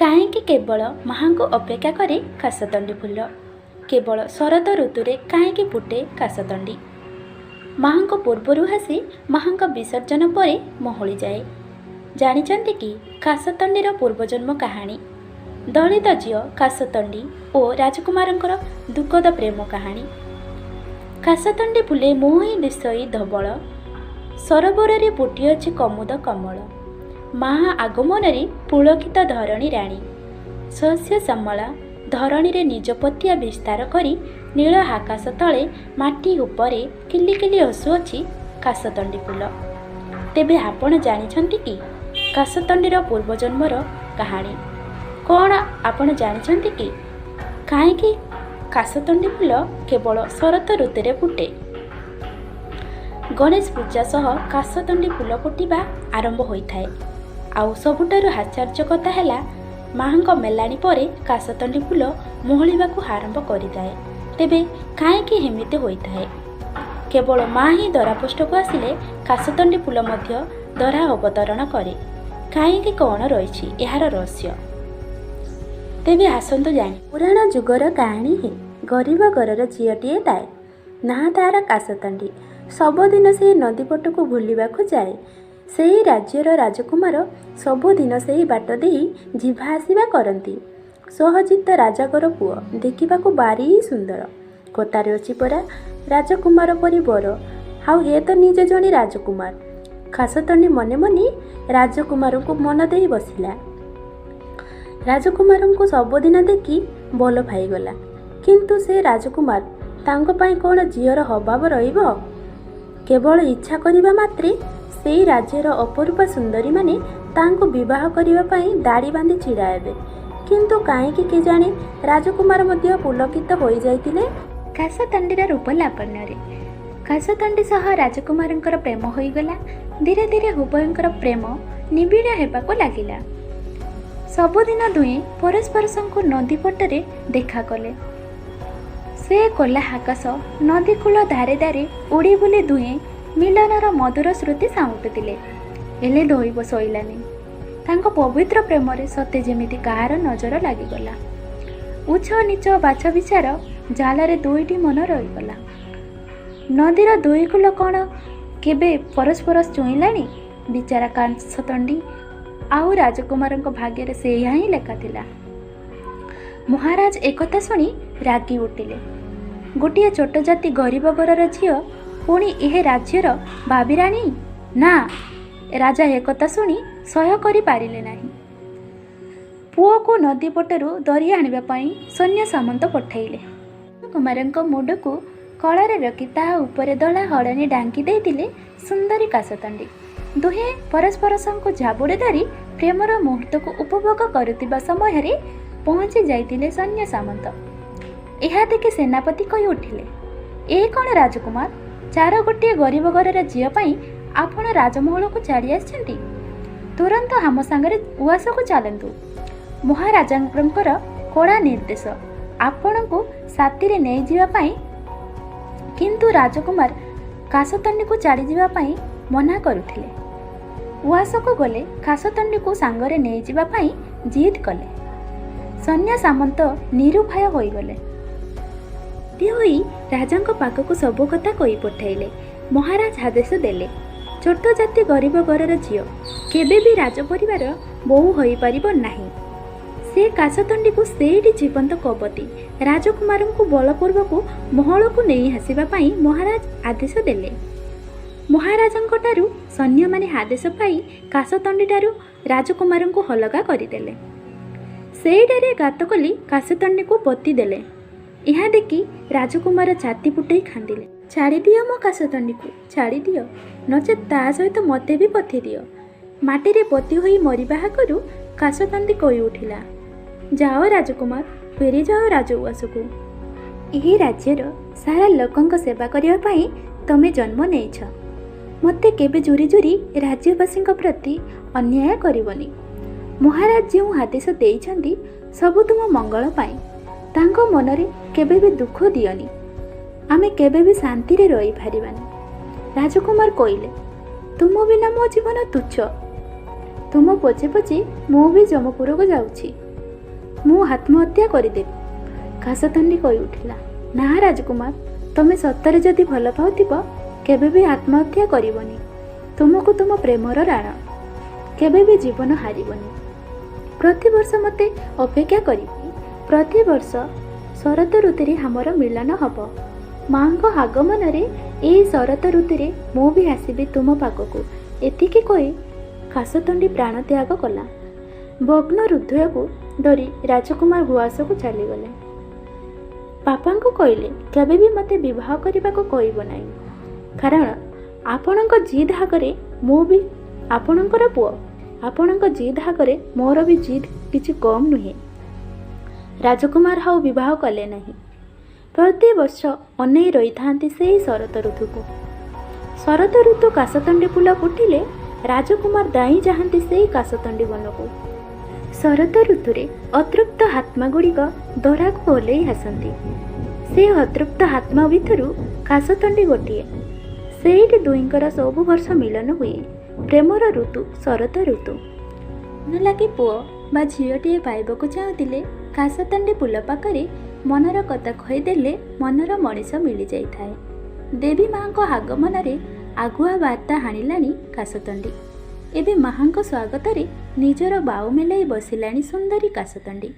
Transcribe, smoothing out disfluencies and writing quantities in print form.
କାହିଁକି କେବଳ ମାଆଙ୍କୁ ଅପେକ୍ଷା କରେ କାଶତଣ୍ଡି ଫୁଲ? କେବଳ ଶରତ ଋତୁରେ କାହିଁକି ଫୁଟେ କାଶତଣ୍ଡି? ମାଆଙ୍କ ପୂର୍ବରୁ ଆସି ମାଆଙ୍କ ବିସର୍ଜନ ପରେ ମହୁଳିଯାଏ। ଜାଣିଛନ୍ତି କି କାଶତଣ୍ଡିର ପୂର୍ବଜନ୍ମ କାହାଣୀ? ଦଳିତ ଝିଅ କାଶତଣ୍ଡି ଓ ରାଜକୁମାରଙ୍କର ଦୁଃଖଦ ପ୍ରେମ କାହାଣୀ। କାଶତଣ୍ଡି ଫୁଲେ ମୋହି ଦିଶଇ ଧବଳ, ସରୋବରରେ ଫୁଟିଅଛି କମୁଦ କମଳ। ମା ଆଗମନରେ ପୁଳକିତ ଧରଣୀ ରାଣୀ ଶସ୍ୟ ଶ୍ୟାମଳା ଧରଣୀରେ ନିଜ ପତିଆ ବିସ୍ତାର କରି ନୀଳ ଆକାଶ ତଳେ ମାଟି ଉପରେ କିଲିକିଲି ହସୁଅଛି କାଶତଣ୍ଡି ଫୁଲ। ତେବେ ଆପଣ ଜାଣିଛନ୍ତି କି କାଶତଣ୍ଡିର ପୂର୍ବଜନ୍ମର କାହାଣୀ? କ'ଣ ଆପଣ ଜାଣିଛନ୍ତି କି କାହିଁକି କାଶତଣ୍ଡି ଫୁଲ କେବଳ ଶରତ ଋତୁରେ ଫୁଟେ? ଗଣେଶ ପୂଜା ସହ କାଶତଣ୍ଡି ଫୁଲ ଫୁଟିବା ଆରମ୍ଭ ହୋଇଥାଏ। ଆଉ ସବୁଠାରୁ ଆଶ୍ଚର୍ଯ୍ୟ କଥା ହେଲା, ମାଆଙ୍କ ମେଲାଣି ପରେ କାଶତଣ୍ଡି ଫୁଲ ମହୁଳିବାକୁ ଆରମ୍ଭ କରିଥାଏ। ତେବେ କାହିଁକି ଏମିତି ହୋଇଥାଏ? କେବଳ ମା ହିଁ ଧରାପୃଷ୍ଠକୁ ଆସିଲେ କାଶତଣ୍ଡି ଫୁଲ ମଧ୍ୟ ଧରା ଅବତରଣ କରେ। କାହିଁକି, କ'ଣ ରହିଛି ଏହାର ରହସ୍ୟ? ତେବେ ଆସନ୍ତୁ ଜାଣି। ପୁରାଣ ଯୁଗର କାହାଣୀ ହେ। ଗରିବ ଘରର ଝିଅଟିଏ ଥାଏ, ନାଁ ତାର କାଶତଣ୍ଡି। ସବୁଦିନ ସେ ନଦୀ ପଟକୁ ବୁଲିବାକୁ ଯାଏ। ସେହି ରାଜ୍ୟର ରାଜକୁମାର ସବୁଦିନ ସେହି ବାଟ ଦେଇ ଯିବା ଆସିବା କରନ୍ତି। ସହଜିତ ରାଜାଙ୍କର ପୁଅ, ଦେଖିବାକୁ ଭାରି ସୁନ୍ଦର। କଥାରେ ଅଛି ପରା, ରାଜକୁମାର ପରି ବର। ଆଉ ଏ ତ ନିଜେ ଜଣେ ରାଜକୁମାର। କାଶତଣ୍ଡି ମନେ ମନେ ରାଜକୁମାରଙ୍କୁ ମନ ଦେଇ ବସିଲା। ରାଜକୁମାରଙ୍କୁ ସବୁଦିନ ଦେଖି ଭଲ ପାଇଗଲା। କିନ୍ତୁ ସେ ରାଜକୁମାର, ତାଙ୍କ ପାଇଁ କ'ଣ ଝିଅର ଅଭାବ ରହିବ? କେବଳ ଇଚ୍ଛା କରିବା ମାତ୍ରେ ସେଇ ରାଜ୍ୟର ଅପରୂପା ସୁନ୍ଦରୀମାନେ ତାଙ୍କୁ ବିବାହ କରିବା ପାଇଁ ଧାଡ଼ି ବାନ୍ଧି ଛିଡ଼ା ହେବେ। କିନ୍ତୁ କାହିଁକି କେଜାଣି ରାଜକୁମାର ମଧ୍ୟ ପୁଲକିତ ହୋଇଯାଇଥିଲେ କାଶତଣ୍ଡିର ରୂପ ଲାବଣ୍ୟରେ। କାଶତଣ୍ଡି ସହ ରାଜକୁମାରଙ୍କର ପ୍ରେମ ହୋଇଗଲା। ଧୀରେ ଧୀରେ ଉଭୟଙ୍କର ପ୍ରେମ ନିବିଡ଼ ହେବାକୁ ଲାଗିଲା। ସବୁଦିନ ଦୁହେଁ ପରସ୍ପରଙ୍କୁ ନଦୀ ପଟରେ ଦେଖା କଲେ। ସେ ଖୋଲା ଆକାଶ, ନଦୀକୂଳ ଧାରେ ଧାରେ ଉଡ଼ି ବୁଲି ଦୁହେଁ ମିଲନର ମଧୁର ସ୍ମୃତି ସାଉଁଟୁଥିଲେ। ହେଲେ ଦଇବ ସହିଲାନି। ତାଙ୍କ ପବିତ୍ର ପ୍ରେମରେ ସତେ ଯେମିତି କାହାର ନଜର ଲାଗିଗଲା। ଉଚ୍ଚ ନୀଚ ବାଛ ବିଚାର ଜାଲରେ ଦୁଇଟି ମନ ରହିଗଲା। ନଦୀର ଦୁଇ କୂଳ କ'ଣ କେବେ ପରସ୍ପର ଛୁଇଁଲାଣି? ବିଚାରା କାଶତଣ୍ଡି ଆଉ ରାଜକୁମାରଙ୍କ ଭାଗ୍ୟରେ ସେଇଆ ହିଁ ଲେଖା ଥିଲା। ମହାରାଜ ଏକଥା ଶୁଣି ରାଗି ଉଠିଲେ। ଗୋଟିଏ ଛୋଟ ଜାତି ଗରିବ ଘରର ଝିଅ ପୁଣି ଏହି ରାଜ୍ୟର ଭାବିରାଣୀ? ନା, ରାଜା ଏକଥା ଶୁଣି ସହ୍ୟ କରିପାରିଲେ ନାହିଁ। ପୁଅକୁ ନଦୀ ପଟରୁ ଧରି ଆଣିବା ପାଇଁ ସୈନ୍ୟ ସାମନ୍ତ ପଠାଇଲେ। କୁମାରଙ୍କ ମୁଣ୍ଡକୁ କୋଳରେ ରଖି ତାହା ଉପରେ ଧଳା ଓଢ଼ଣୀ ଢାଙ୍କି ଦେଇଥିଲେ ସୁନ୍ଦରୀ କାଶତଣ୍ଡି। ଦୁହେଁ ପରସ୍ପରଙ୍କୁ ଜାବୁଡ଼ି ଧରି ପ୍ରେମର ମୁହୂର୍ତ୍ତକୁ ଉପଭୋଗ କରୁଥିବା ସମୟରେ ପହଞ୍ଚି ଯାଇଥିଲେ ସୈନ୍ୟ ସାମନ୍ତ। ଏହା ଦେଖି ସେନାପତି କହି ଉଠିଲେ, ଏ କ'ଣ ରାଜକୁମାର, ଚାର ଗୋଟିଏ ଗରିବ ଘରର ଝିଅ ପାଇଁ ଆପଣ ରାଜମହଲକୁ ଛାଡ଼ି ଆସିଛନ୍ତି? ତୁରନ୍ତ ଆମ ସାଙ୍ଗରେ ଉଆସକୁ ଚାଲନ୍ତୁ। ମହାରାଜାଙ୍କର କଡ଼ା ନିର୍ଦ୍ଦେଶ ଆପଣଙ୍କୁ ସାଥିରେ ନେଇଯିବା ପାଇଁ। କିନ୍ତୁ ରାଜକୁମାର କାଶତଣ୍ଡିକୁ ଛାଡ଼ିଯିବା ପାଇଁ ମନା କରୁଥିଲେ। ଉଆସକୁ ଗଲେ କାଶତଣ୍ଡିକୁ ସାଙ୍ଗରେ ନେଇଯିବା ପାଇଁ ଜିଦ୍ କଲେ। ସୈନ୍ୟ ସାମନ୍ତ ନିରୁପାୟ ହୋଇଗଲେ। ହୋଇ ରାଜାଙ୍କ ପାଖକୁ ସବୁ କଥା କହି ପଠାଇଲେ। ମହାରାଜ ଆଦେଶ ଦେଲେ, ଛୋଟ ଜାତି ଗରିବ ଘରର ଝିଅ କେବେ ବି ରାଜପରିବାର ବୋହୂ ହୋଇପାରିବ ନାହିଁ। ସେ କାଶତଣ୍ଡିକୁ ସେଇଠି ଜୀବନ୍ତ କବତି ରାଜକୁମାରଙ୍କୁ ବଳପୂର୍ବକ ମହଲକୁ ନେଇ ଆସିବା ପାଇଁ ମହାରାଜ ଆଦେଶ ଦେଲେ। ମହାରାଜଙ୍କଠାରୁ ସୈନ୍ୟମାନେ ଆଦେଶ ପାଇ କାଶତଣ୍ଡିଠାରୁ ରାଜକୁମାରଙ୍କୁ ଅଲଗା କରିଦେଲେ। ସେଇଠାରେ ଗାତ ଖୋଳି କାଶତଣ୍ଡିକୁ ପୋତି ଦେଲେ। ଏହା ଦେଖି ରାଜକୁମାର ଛାତି ଫୁଟେଇ କାନ୍ଦିଲେ। ଛାଡ଼ିଦିଅ ମୋ କାଶତଣ୍ଡିକୁ, ଛାଡ଼ିଦିଅ, ନଚେତ୍ ତା ସହିତ ମୋତେ ବି ପୋତି ଦିଅ। ମାଟିରେ ପୋତି ହୋଇ ମରିବା ଆଗରୁ କାଶତଣ୍ଡି କହି ଉଠିଲା, ଯାଅ ରାଜକୁମାର, ଫେରିଯାଅ ରାଜଉଆସକୁ। ଏହି ରାଜ୍ୟର ସାରା ଲୋକଙ୍କ ସେବା କରିବା ପାଇଁ ତମେ ଜନ୍ମ ନେଇଛ। ମୋତେ କେବେ ଝୁରି ଝୁରି ରାଜ୍ୟବାସୀଙ୍କ ପ୍ରତି ଅନ୍ୟାୟ କରିବନି। ମହାରାଜ ଯେଉଁ ଆଦେଶ ଦେଇଛନ୍ତି ସବୁ ତୁମ ମଙ୍ଗଳ ପାଇଁ। ତାଙ୍କ ମନରେ କେବେ ବି ଦୁଃଖ ଦିଅନି। ଆମେ କେବେ ବି ଶାନ୍ତିରେ ରହିପାରିବାନି। ରାଜକୁମାର କହିଲେ, ତୁମ ବିନା ମୋ ଜୀବନ ତୁଚ୍ଛ। ତୁମ ପଛେ ପଛେ ମୁଁ ବି ଯମପୁରକୁ ଯାଉଛି। ମୁଁ ଆତ୍ମହତ୍ୟା କରିଦେବି। କାଶତଣ୍ଡି କହି ଉଠିଲା, ନା ରାଜକୁମାର, ତମେ ସତରେ ଯଦି ଭଲ ପାଉଥିବ କେବେ ବି ଆତ୍ମହତ୍ୟା କରିବନି। ତୁମକୁ ତୁମ ପ୍ରେମର ରାଣ କେବେ ବି ଜୀବନ ହାରିବନି। ପ୍ରତିବର୍ଷ ମୋତେ ଅପେକ୍ଷା କରିବି। ପ୍ରତିବର୍ଷ ଶରତ ଋତୁରେ ଆମର ମିଳନ ହେବ। ମାଙ୍କ ଆଗମନରେ ଏଇ ଶରତ ଋତୁରେ ମୁଁ ବି ଆସିବି ତୁମ ପାଖକୁ। ଏତିକି କହି କାଶତଣ୍ଡି ପ୍ରାଣତ୍ୟାଗ କଲା। ଭଗ୍ନ ହୃଦୟକୁ ଧରି ରାଜକୁମାର ଗୁଆସକୁ ଚାଲିଗଲେ। ବାପାଙ୍କୁ କହିଲେ, କେବେ ବି ମୋତେ ବିବାହ କରିବାକୁ କହିବ ନାହିଁ, କାରଣ ଆପଣଙ୍କ ଜିଦ୍ ଆଗରେ ମୁଁ ବି ଆପଣଙ୍କର ପୁଅ, ଆପଣଙ୍କ ଜିଦ୍ ଆଗରେ ମୋର ବି ଜିଦ୍ କିଛି କମ୍ ନୁହେଁ। ରାଜକୁମାର ଆଉ ବିବାହ କଲେ ନାହିଁ। ପ୍ରତିବର୍ଷ ଅନେଇ ରହିଥାନ୍ତି ସେଇ ଶରତ ଋତୁକୁ। ଶରତ ଋତୁ କାଶତଣ୍ଡି ଫୁଲ ଫୁଟିଲେ ରାଜକୁମାର ଧାଇଁ ଯାଆନ୍ତି ସେଇ କାଶତଣ୍ଡି ବନକୁ। ଶରତ ଋତୁରେ ଅତୃପ୍ତ ଆତ୍ମାଗୁଡ଼ିକ ଧରାକୁ ଓହ୍ଲେଇ ଆସନ୍ତି। ସେ ଅତୃପ୍ତ ଆତ୍ମା ଭିତରୁ କାଶତଣ୍ଡି ଗୋଟିଏ। ସେଇଠି ଦୁହିଁଙ୍କର ସବୁ ବର୍ଷ ମିଳନ ହୁଏ। ପ୍ରେମର ଋତୁ ଶରତ ଋତୁ। ମନ ଲାଗି ପୁଅ ବା ଝିଅଟିଏ ପାଇବାକୁ ଚାହୁଁଥିଲେ କାଶତଣ୍ଡି ଫୁଲ ପାଖରେ ମନର କଥା କହିଦେଲେ ମନର ମଣିଷ ମିଳିଯାଇଥାଏ। ଦେବୀ ମାଙ୍କ ଆଗମନରେ ଆଗୁଆ ବାର୍ତ୍ତା ଆଣିଲାଣି କାଶତଣ୍ଡି। ଏବେ ମାଙ୍କ ସ୍ୱାଗତରେ ନିଜର ବାଉ ମେଲାଇ ବସିଲାଣି ସୁନ୍ଦରୀ କାଶତଣ୍ଡି।